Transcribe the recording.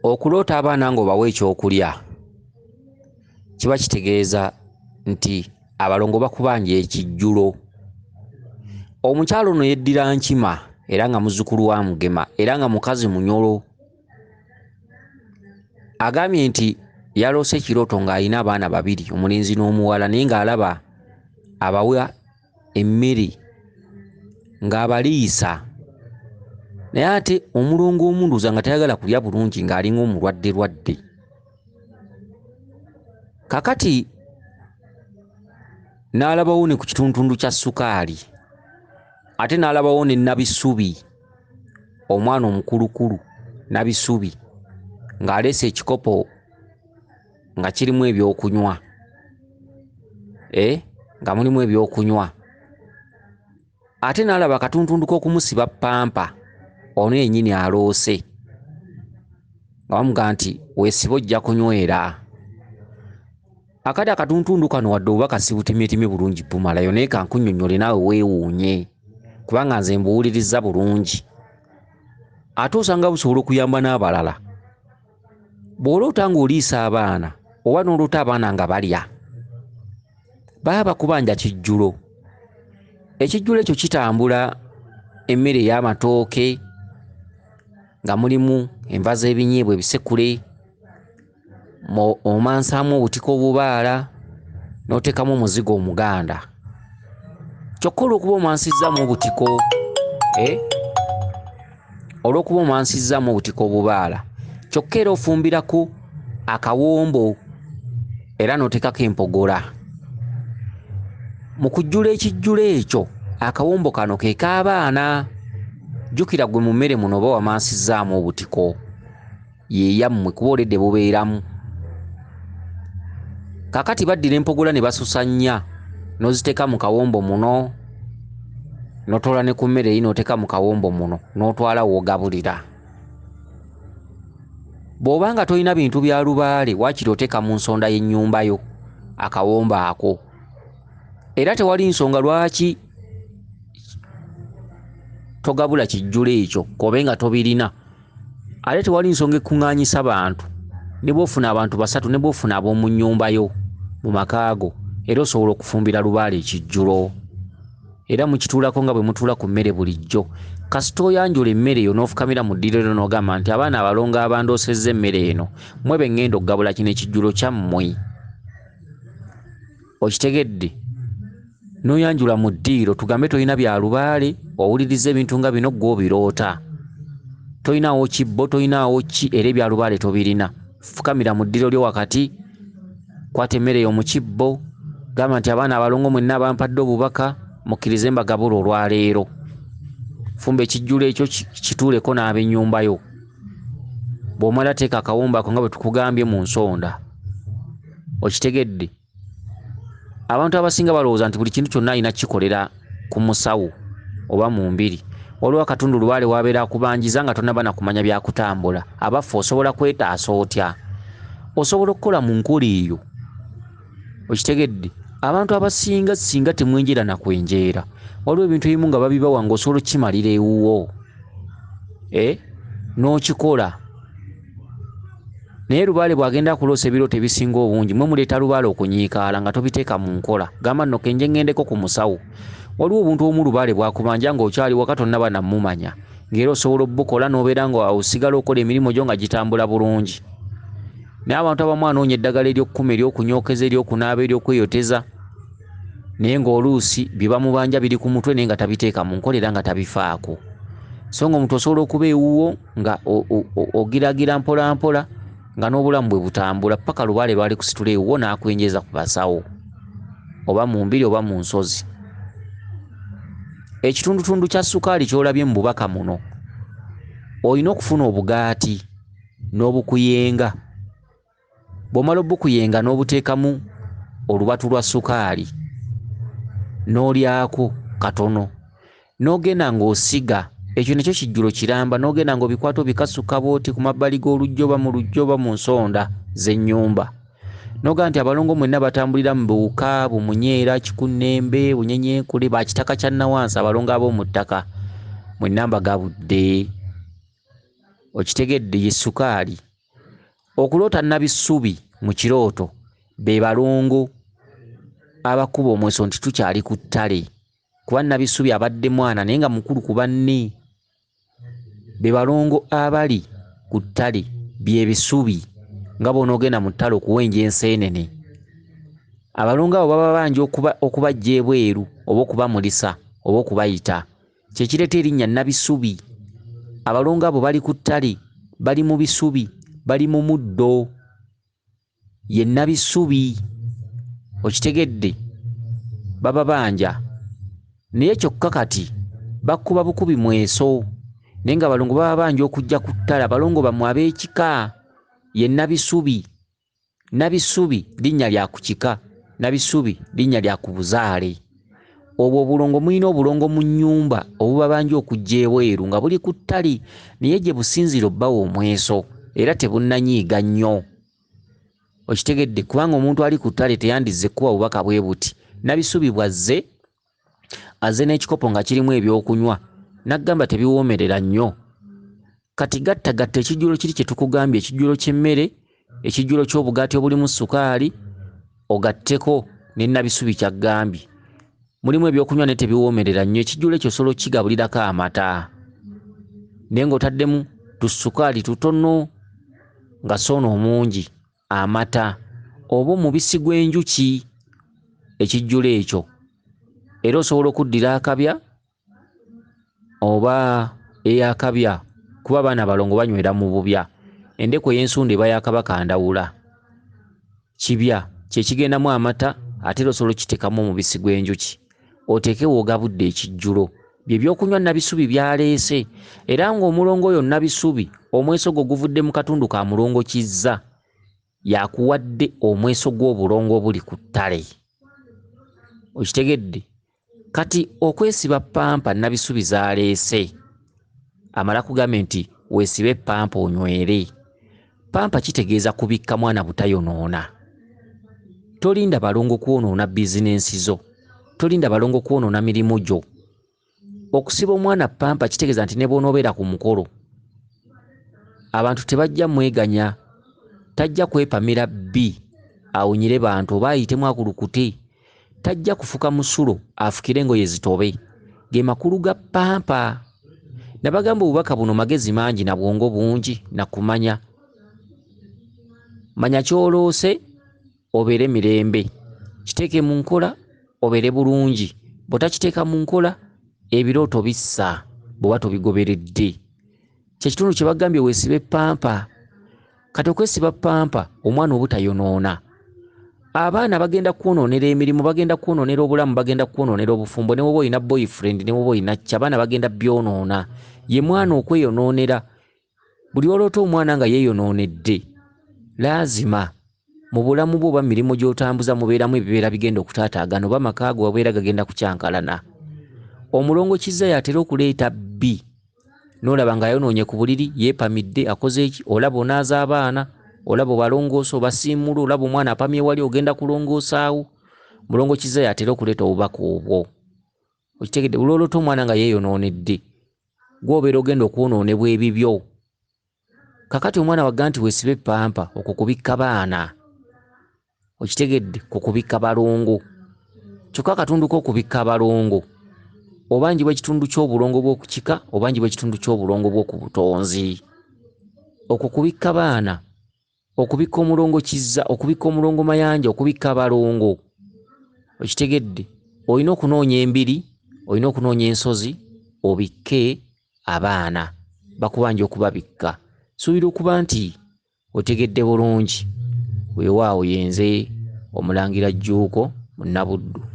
Okuloota abaana ng'obawa ekyokulya kiba kitegeeza nti abalongo bakubanja ekijjulo. Omukyala ono yeddira Nkima era nga muzzukulu wa Mugema era nga mukazi munyolo. Agambye nti yaloose ekirooto ng'alina abaana babiri, omulenzi n'omuwala, naye ng'alaba abawa emmere ng'abaliisa, naye ate omulongo omu ndowooza nga tayagala kulya bulungi ng'alinga omulwaddelwadde. Kaakati n'alabawo ne ku kitundutundu kya ssukaali, ate n'alabawo ne Nabisubi, omwana omukulukulu Nabisubi ng'aleese ekikopo nga kirimu ebyokunywa, nga mulimu ebyokunywa. Ate n'alaba akatuntundu k'okumusiba ppampa ono yennyini aloose nga bamugamba nti weesibe ojja kunywera. Akati akatuntundu kano wadde obubaka sibutimyetimye bulungi bumalayo, naye kankunnyonnyole naawe weewuunye kubanga nze mbuwulirizza bulungi. Ate osanga busobola okuyamba n'abalala. Bw'oloota ng'oliisa abaana oba n'oloota abaana nga balya, baba bakubanja kijjulo. Ekijjulo ekyo kitambula emmere ey'amatooke nga mulimu enva z'ebinyeebwa ebisekule, omansaamu obutiko obubaala n'oteekamu omuzigo omuganda. Kyokka olw'okuba omansizzaamu obutiko, olw'okuba omansizzaamu obutiko obubaala, kyokka era ofumbirako akawombo era n'oteekako empogola. Mu kujjula ekijjulo ekyo, akawombo kano ke k'abaana. Jjukira ggwe mu mmere muno oba wamansizzaamu obutiko, ye yammwe kuba oledde bubeeramu. Kaakati baddira empogola ne basusa nnya n'oziteeka mu kawombo muno, n'otoola ne ku mmere eri n'oteeka mu kawombo muno n'otwala w'ogabulira. Bw'oba nga tolina bintu bya lubaale, waakiri oteeka mu nsonda y'ennyumba yo akawombo ako. Era tewali nsonga lwaki togabula kijjulo ekyo k'obe nga tobirina. Ate tewali nsonga ekuŋŋaanyisa bantu, ne bw'ofuna abantu basatu ne bw'ofuna ab'omu nnyumba yo mu maka go, era osobola okufumbira lubaale ekijjulo. Era mukituulako nga bwe mutuula ku mmere bulijjo. Kasita oyanjula emmere eyo n'ofukamira mu ddiiro lyo n'ogamba nti abaana abalongo abandoosezza emmere eno, mmwe be ŋŋenda okugabula kino ekijjulo kyammwe. Okitegedde? N'oyanjula mu ddiiro, tugambe tolina bya lubaale, owuliriza ebintu nga bino ggwe obiroota. Tolinaawo kibbo, tolinaawo ki, era ebya lubaale tobirina. Fukamira mu ddiiro lyo wakati, kwata emmere yo mu kibbo, gamba nti abaana abalongo mwenna abampadde obubaka, mukkirize mbagabule olwaleero. Fumba ekijjulo ekyo kituuleko n'ab'ennyumba yo. Bw'omala teeka akawombo ako nga bwe tukugambye mu nsonda. Okitegedde? Abantu abasinga balowooza nti buli kintu kyonna alina kukikolera ku musawo oba mu mbiri. Waliwo akatundu lubaale w'abeera akubanjiza nga tonnaba na kumanya bya kutambula. Abaffe osobola kwetaasa otya? Osobola okukola mu nkola eyo. Okitegedde? Abantu abasinga singa temwenjeera na kwenjeera, waliwo ebintu ebimu nga babibawa ng'osobola okukimalira ewuwo, n'okikola. Naye lubaale bw'agenda akuloosa ebirooto ebisinga obungi, mwe muleeta lubaale okunyiikaala nga tobiteeka mu nkola. Gamba nno kenje ŋŋendeko ku musawo. Waliwo obuntu obumu lubaale bw'akubanja ng'okyali waka tonnaba na mmumanya, ng'era osobola obbukola n'obeera nga osigala okola emirimu gyo nga gitambula bulungi. Naye abantu abamu anoonya eddagala ery'okukuma, ery'okunyookeza, ery'okunaaba, ery'okweyoteza, naye ng'oluusi bye bamubanja biri ku mutwe naye nga tabiteeka mu nkola era nga tabifaako. So ng'omuntu osobola okuba ewuwo nga ogiragira mpola mpola nga n'obulamu bwe butambula paka lubaale lwali kusitula ewuwo n'akwenjeza ku basawo oba mu mbiri oba mu nsozi. Ekitundutundu kya ssukaali ky'olabye mu bubaka muno, olina okufuna obugaati n'obukuyenga. Bw'omala obukuyenga n'obuteekamu olubatu lwa ssukaali n'olyako katono, n'ogenda ng'osiga, ekyo nakyo kijjulo kiramba, n'ogenda ng'obikwata obikasuka bw'oti ku mabbali g'oluggya oba mu luggya oba mu nsonda z'ennyumba. N'ogamba nti abalongo mwenna batambulira mu buwuka, bumunyeera, kikunnembe, bunyenyenkule, ba kitaka kya Nawansi, abalongo ab'omu ttaka mwenna mbagabudde. Okitegedde? Ye ssukaali. Okuloota Nabisubi mu kirooto be balongo abakuba omweso nti tukyali ku ttale, kuba Nabisubi abadde mwana naye nga mukulu ku banne. Be balongo abali ku ttale, bye bisubi nga bw'onoogenda mu ttale okuwenja enseenene. Abalongo abo baba babanja okubaggya ebweru oba okubamulisa oba okubayita, kye kireeta erinnya Nabisubi. Abalongo abo bali ku ttale, bali mu bisubi, bali mu muddo. Ye Nabisubi, okitegedde? Bababanja naye kyokka kati bakuba bukubi mweso, naye nga abalongo bababanja okujja ku ttale. Abalongo bammwe ab'ekika ye Nabisubi. Nabisubi linnya lya ku kika, Nabisubi linnya lya ku buzaale. Obwo obulongo, mulina obulongo mu nnyumba obubabanja okujja ebweru nga buli ku ttale, naye gye businziira obbawa omweso era tebunnanyiiga nnyo. Okitegedde? Kubanga omuntu ali ku ttale teyandizze kukuba bubaka bwe buti. Nabisubi bw'azze, azze n'ekikopo nga kirimu ebyokunywa, n'aggamba tebiwoomerera nnyo. Kati gattagatta ekijjulo kiri kye tukugambye, ekijjulo ky'emmere, ekijjulo ky'obugaati obulimu ssukaali, ogatteko ne Nabisubi ky'aggambye. Mulimu ebyokunywa naye tebiwoomerera nnyo. Ekijjulo ekyo osobola okukigabulirako amata, naye ng'otaddemu tussukaali tutono nga si ono omungi, amata oba omubisi gw'enjuki ekijjulo ekyo. Era osobola okuddira akabya oba ey'akabya, kuba abaana abalongo banywera mu bubya. Endeku ey'ensunda eba ya Kabaka Ndawula. Kibya kye kigendamu amata, ate era osobola okukiteekamu omubisi gw'enjuki oteeke w'ogabudde ekijjulo. Bye byokunywa Nabisubi by'aleese, era ng'omulongo oyo Nabisubi omweso gwo guvudde mu katundu ka Mulongo Kizza, y'akuwadde omweso gw'obulongo obuli ku ttale. Okitegedde? Kati okwesiba ppampa Nabisubi z'aleese, amala kugambe nti weesibe ppampa onywere. Ppampa kitegeeza kubikka mwana butayonoona. Tolinda balongo kwonoona bizinensi zo, tolinda balongo kwonoona mirimu gyo. Okusiba omwana ppampa kitegeeza nti ne bw'onoobeera ku mukolo, abantu tebajja mweganya, tajja kwepamira bbi awunyire bantu oba ayitemu akulukute, tajja kufuka musulo afukire engoye zitobe. Ge makulu ga ppampa. Nabagamba obubaka buno magezi mangi na bwongo bungi na kumanya. Manya ky'oloose obeere mirembe, kiteeke mu nkola obeere bulungi. Bw'otakiteeka mu nkola, ebirooto bissa bw'oba tobigoberedde. Kye kitundu kye bagambye weesibe ppampa. Kati okwesiba ppampa omwana obutayonoona. Abaana bagenda kwonoonera emirimu, bagenda kwonoonera obulamu, bagenda kwonoonera obufumbo, ne bw'oba olina boyfriend, ne bw'oba olina ki, abaana bagenda byonoona. Ye mwana okweyonoonera. Buli lw'oloota omwana nga yeeyonoonedde, laazima mu bulamu bwo oba mu mirimu gy'otambuza mubeeramu ebibeera bigenda okutaataagana oba amaka go gabeera gagenda kukyankalana. Omulongo Kizza y'atera okuleeta bbi n'olaba ng'ayonoonye ku buliri, yeepamidde, akoze ki, olaba onaaza abaana, olaba obalongoosa, obasiimuula, olaba omwana apamye wali ogenda kulongoosaawo. Mulongo Kizza y'atera okuleeta obubaka obwo. Okitegedde? Buli lw'oloota omwana nga yeeyonoonedde, gw'obeera ogenda okwonoonebwa ebibyo. Kakati omwana wagga nti weesibe ppampa, okwo kubikka baana. Okitegedde? Ku kubikka balongo. Kyokka akatundu k'okubikka abalongo obanjibwa ekitundu ky'obulongo bw'oku kika, obanjibwa ekitundu ky'obulongo bw'oku butonzi. Okwo kubikka baana, okubikka omulongo Kizza, okubikka omulongo Mayanja, okubikka abalongo. Okitegedde? Olina okunoonya embiri, olina okunoonya ensozi obikke abaana. Bakubanja okubabikka. Nsuubira okuba nti otegedde bulungi. Weewaawo yenze Omulangira Jjuuko Munnabuddu.